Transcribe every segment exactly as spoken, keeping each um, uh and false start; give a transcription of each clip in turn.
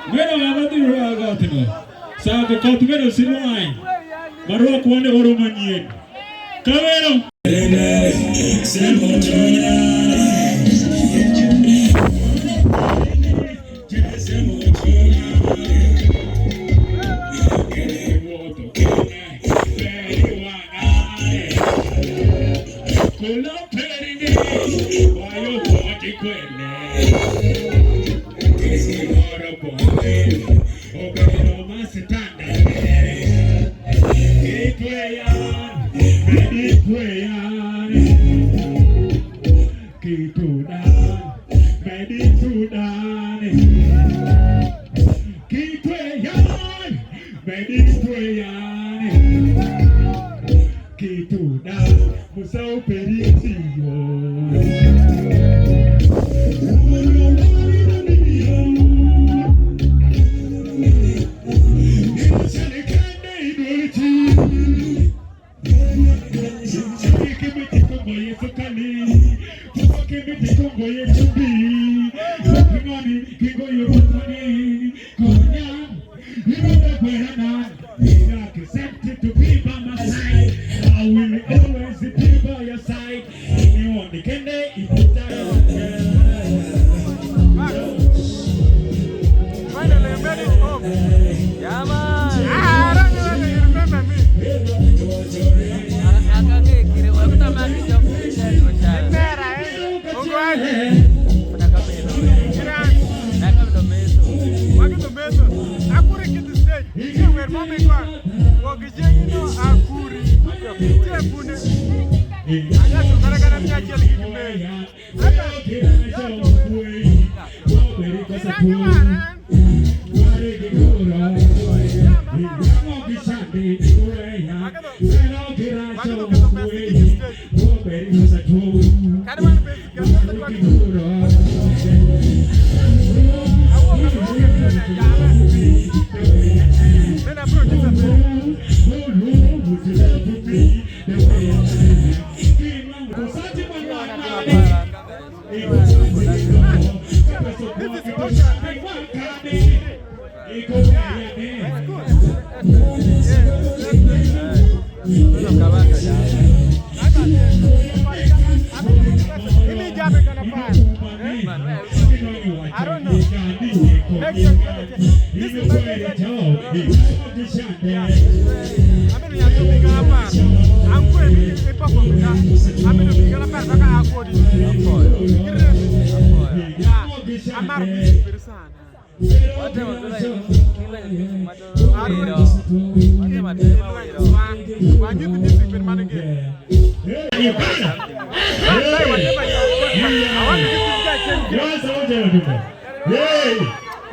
Ngero ng'ama dhi rwako tino. Sa ko kot ngero sino ai. Marwako wane oro manyien. Kamero. Kitudan, medi tudan. Kitueyan, medi tueyan. Kitudan, musau peritiyo. Finally, you made it home. Yeah, man. Ah, I don't know whether you remember me. I, I can't get it. What am I doing? It matter, eh? Uncle Andy. Iran. Welcome to Meso. I couldn't get the stage. You were mommy gone. Well, 'cause you know, I couldn't. Yeah, pune. I got to, I got to, I got to. I don't know. Next time, this is my favorite. Yeah. Amene ya bigala par. Anko e mi e papa muda. Amene bigala par baka akodi. Yeah. Amar mi sana. Arun. Wa, wa nyit music ben manenge. Uganda. Hey,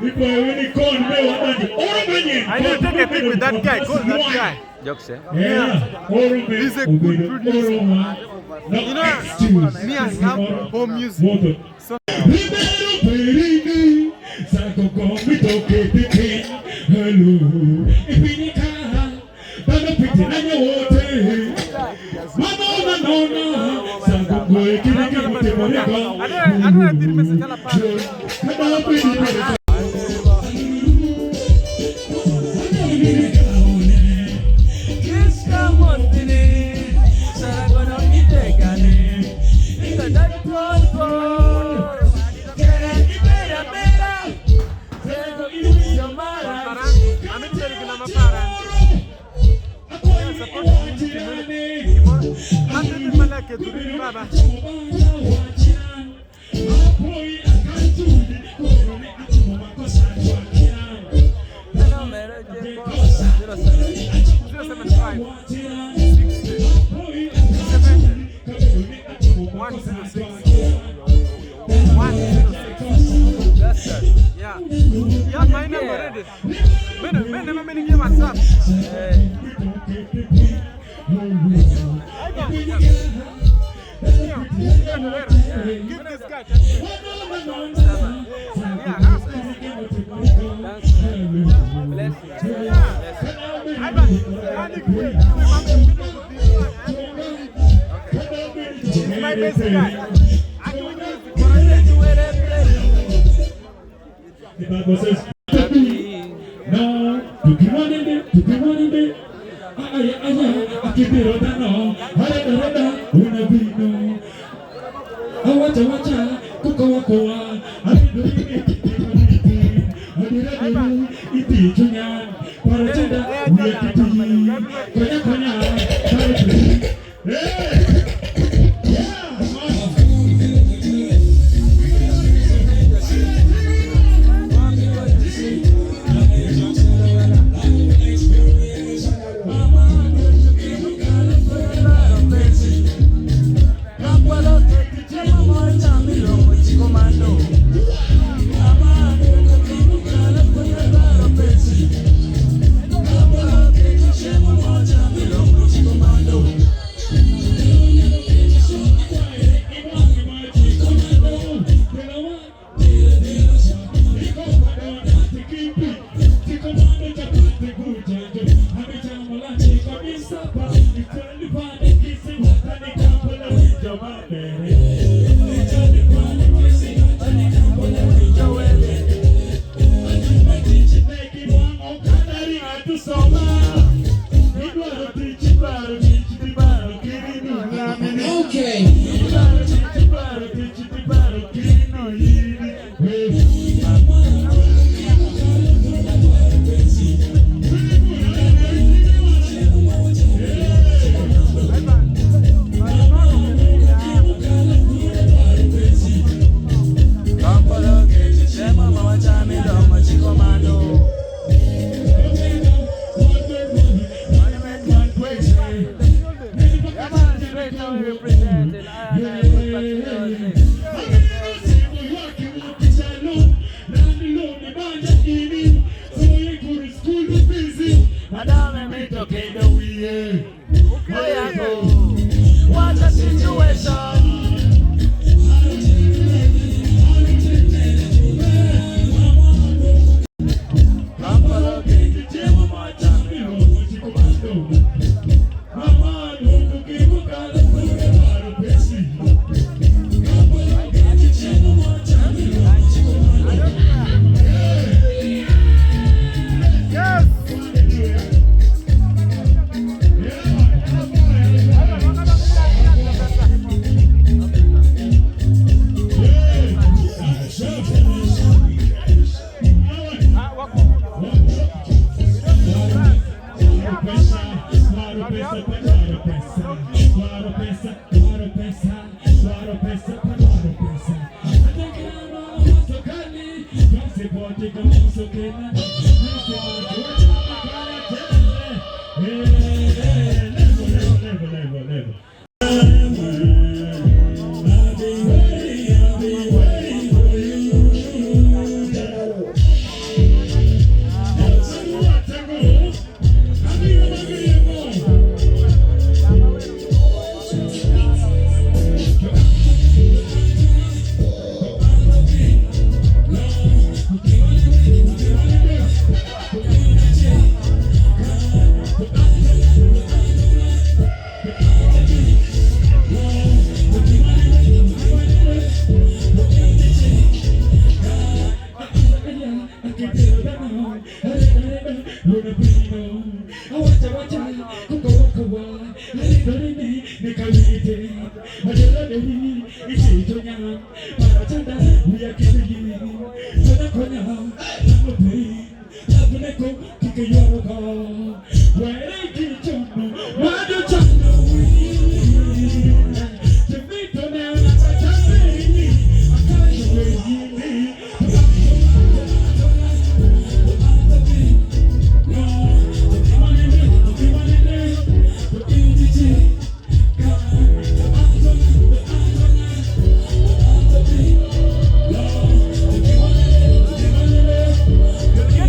people, I really call me one man. All my name. I need to take a pic with that guy. Call that guy. Jokes, eh? Yeah. He's a good producer. You know, me, I love home music. So Zero seven five, sixty, seventy, one zero six. One zero six. That's good. Yeah. You have my number already. Many, many, many give us up. Hey. Give this guy. Yeah, that's bless you. He's my best guy. I can do this. The Bible says, Kibiro dano, areda, areda, una bino. Awacha, wacha, kukawa, kawa, areda, areda, areda, areda, iti chunyan, para chenda, uya kiti, konya, konya, para chenda. Hey! Yeah! Okay.